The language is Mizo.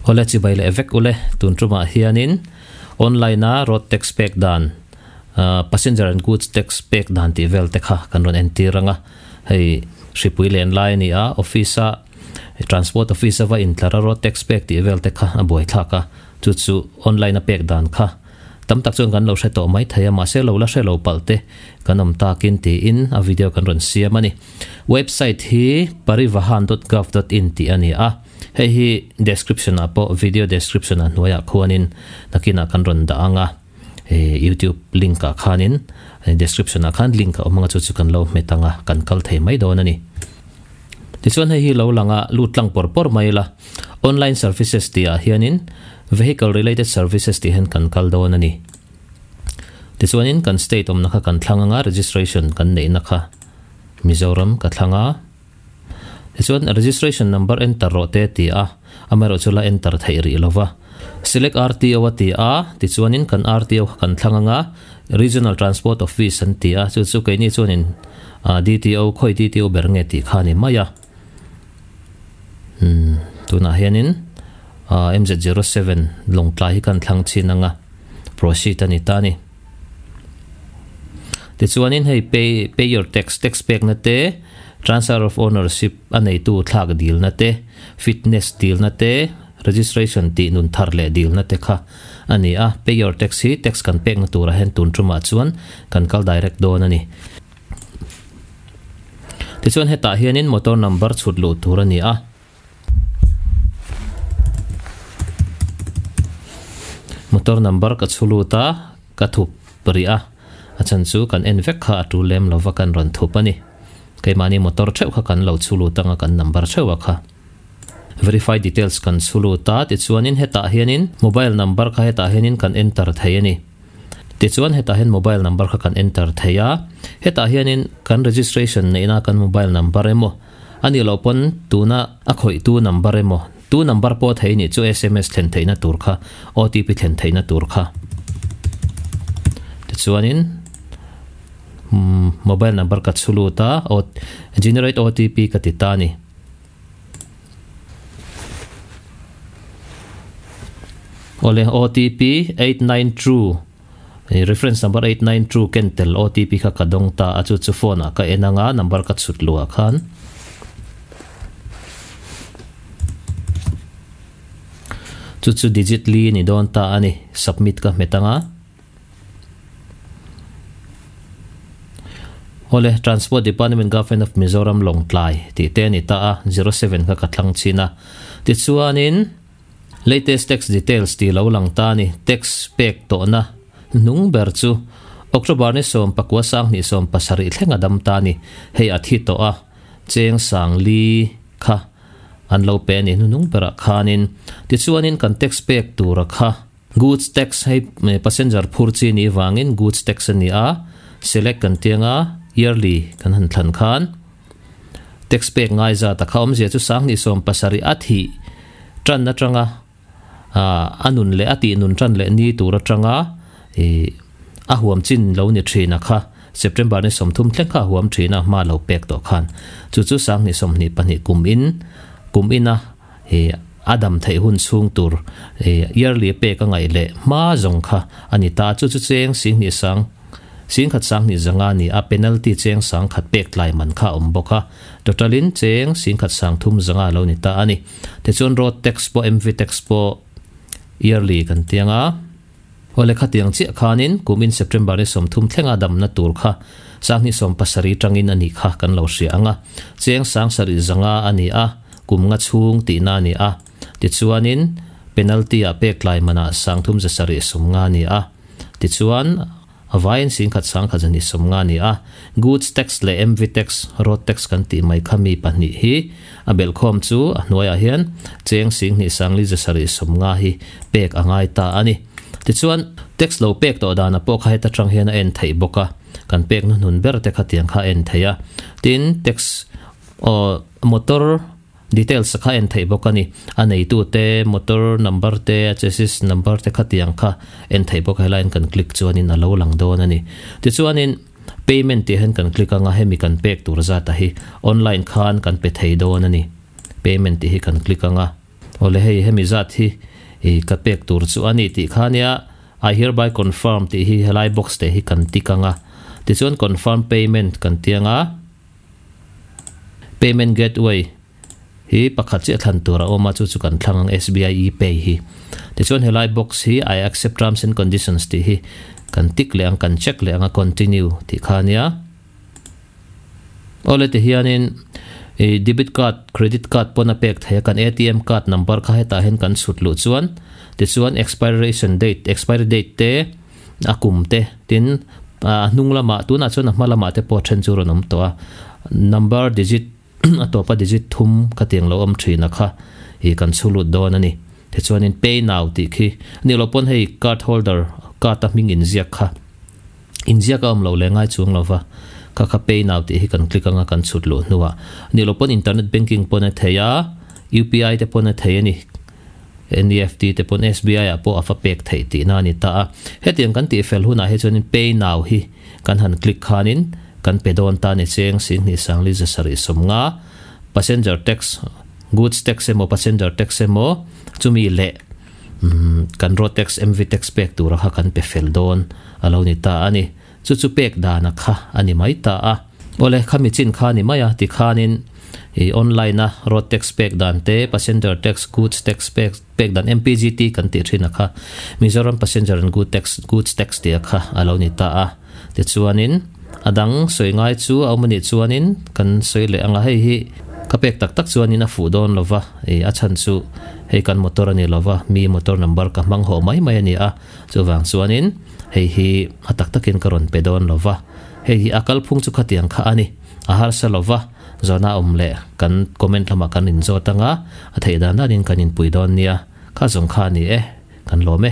Awle chibai leh vek ule tun tumah hianin online a road tax pek dan passenger and goods tax pek dan tih vel te kha kan rawn entir anga hei hripui len lai a ni a office a transport office a va intlar a road tax pek tih vel te kha a buaithlak a chu chu online a pek dan kha Tam tak chuan kan lo hre tawh mai thei a, mahse lo la hre lo palh te kan awm takin tiin a video kan rawn siam a ni. Website hi parivahan dot gov dot in tih a ni a, hei hi description ah pawh video description ah hnuaiah khuanin nakinah kan rawn dah ang a, youtube link ah khanin description ah khan link a awm ang a chu chu kan lo hmet ang a, kan kal thei mai dawn a ni. Tichuan hei hi lo lang a, lut tlang pawr pawr mai ila. Online services tih ah hianin Vehicle related services tih hian kan kal dawn a ni. Tichuanin kan state awmna kha kan thlang anga registration kan neihna kha Mizoram ka thlang a. Tichuan registration number enter rawh te ti a, amaherawh chu la enter theih rih lo va. Select RTO a ti a, tichuanin kan RTO kha kan thlang anga Regional Transport Office an ti a, chu chu keini chuanin DTO khawi DTO ber nge tih kha a ni mai a. Umm tunah hianin ah MZ07 Lawngtlai hi kan thlang chin anga proceed a ni ta a ni. Tichuanin hei pay pay your tax tax pekna te transfer of ownership a neitu thlak dilna te fitness dilna te registration tih nun thar leh dilna te kha a ni a. Pay your tax hi tax kan pekna turah hian tun tumah chuan kan kal direct dawn a ni. Tichuan hetah hianin motor number chhut luh tur a ni a. Motor number ka chhu lut a, ka thup rih a, a chhan chu kan en vek kha a tul lem lova kan rawn thup a ni. Keimahni motor theuh kha kan lo chhu lut anga kan number theuh a kha. Verify details kan chhu lut a, tichuanin hetah hianin mobile number kha hetah hianin kan enter thei a ni. Tichuan hetah hian mobile number kha kan enter thei a, hetah hianin kan registration neihna kan mobile number emaw a nih loh pawn tuna a khawihtu number emaw tu number pawh thei nih chu sms thlen theihna tur kha OTP thlen theihna tur kha. Tichuanin mobile number ka chhu lut a, generate OTP ka ti ta a ni. Awle OTP 892 reference number 892 ken tel OTP kha ka dawng ta a chu chu phone ah ka en anga number ka chhut luh ah khan chu chu digit li ni dawn ta a ni submit ka hmet anga. Awle, Transport Department Government of Mizoram Lawngtlai tih te a ni ta a, 07 kha ka thlang chin a. Tichuanin, latest tax details tih lo lang ta a ni. Tax pek tawhna hnung ber chu October ni 19 2017 thleng a dam ta a ni. Hei a thi tawh a, cheng sang li kha an lo pe a ni hnuhnung berah khanin. Tichuanin kan tax pek tura kha. Goods tax hei passenger phur chi nih vangin goods tax a ni a, select kan tiang a, yearly kan han thlan khan tax pek ngai zat a kha awmzia chu 2070 a thih tan atanga a nun leh a tih nun tan leh ni tur atanga ih a huam chin lo ni thin a kha September ni 30 thleng kha a huam thin a hma lo pek tawh khan chu chu 2022 kum in kum ina He a dam theih hun chhung tur yearly pek a ngaih leh hma zawng kha a ni ta. Chu chu cheng 20 sang, 10,000 20 zanga a ni a, penalty cheng 10,000 pek tlai man kha a awm bawk a. Total in cheng 10,000 30 zanga a lo ni ta a ni. Tichuan road tax pawh MV tax pawh yearly kan tiang a. Awle khatiang chiah khanin kumin September ni 30 thlenga damna tur kha 2070 tangin a nih kha kan lo hria ang a, cheng 7,000 zanga a ni a, kum nga chhung tihna a ni a, tichuanin penalty ah pek tlai manah 3,750 a ni a, tichuan a vaiin 10,150 a ni a, goods tax leh MV tax, road tax kan tih mai kha mi pahnih hi a belhkhawm chu a hnuaiah hian cheng 2,570 hi pek a ngai ta a ni. Tichuan, tax lo pek tawh danah pawh kha heta tang hian a en theih bawk a, kan pek hnuhnun ber te kha tiang kha a en theih a. Tin, tax aw motor details kha a en theih bawk a ni. A neitu te, motor number te, a chassis number te kha tiang kha en theih bawk a, helaiin kan click chuanin a lo lang dawn a ni. Tichuanin, payment tih hian kan click anga hemi kan pek tur zata hi online khan kan pe thei dawn a ni. Payment tih hi kan click anga. Awle hei hemi zat hi i ka pek tur chu a ni tih kha ania, I hereby confirm tih hi helai box te hi kan tick anga, tichuan confirm payment kan ti anga, payment gateway hi pakhat chiah thlan tur a awm a, chu chu kan thlang ang SBI e-pay hi. Tichuan helai box hi I accept terms and conditions tih hi kan tick leh ang, kan check leh anga continue tih kha ania. Awle ti hianin i debit card, credit card pawn a pek thei a, kan atm card number kha hetah hian kan chhut luh chuan tichuan expiration date, expiry date te a kum te tin a hnung lamah tunah chuan a hma lamah te pawh then chu rawn awm tawh a, number digit a tawpa digit thum kha tiang lo awm thin a kha i kan chhu lut dawn a ni. Tichuanin pay now tih khi ni lo pawn hei card holder card a hming inziak kha. Inziak a awm lo leh ngai chuang lo va, kha kha pay now tih hi kan click anga kan chhut luh hnuah ni lo pawn internet banking pawn a thei a, UPI te pawn a thei a ni, NEFT te pawn SBI ah pawh a va pek theih tihna a ni ta a. Hetiang kan tih fel hunah hi chuanin pay now hi kan han click khanin kan pe dawn ta ni cheng Singhnih Sangli zasarih sawmnga passenger tax, goods tax emaw passenger tax emaw chumi leh Kan road tax, MV tax pek tura kha kan pe fel dawn a lo ni ta a ni. Chu chu pek dana kha a ni mai ta a. Awle, khami chin kha a ni mai a, tikhanin i online a road tax pek dan te, passenger tax, goods tax pek pek dan MPGT kan tih thin a kha, Mizoram Passenger and Good Tax, Goods Tax tih a kha a lo ni ta a. Tichuanin a dang sawi ngai chu a awm a nih chuanin kan sawi leh ang a, hei hi ka pek tak tak chuanin a fuh dawn lo va, ih a chhan chu hei kan motor a ni lo va, mi motor number ka hmang hawh mai mai a ni a, chuvang chuanin hei hi a tak takin ka rawn pe dawn lo va, hei hi a kalphung chu khatiang kha a ni, a harsa lo va, zawhna awm leh kan comment lamah kan inzawt ang a, a theih dan danin kan inpui dawn nia, kha zawng kha a ni e, kan lawm e.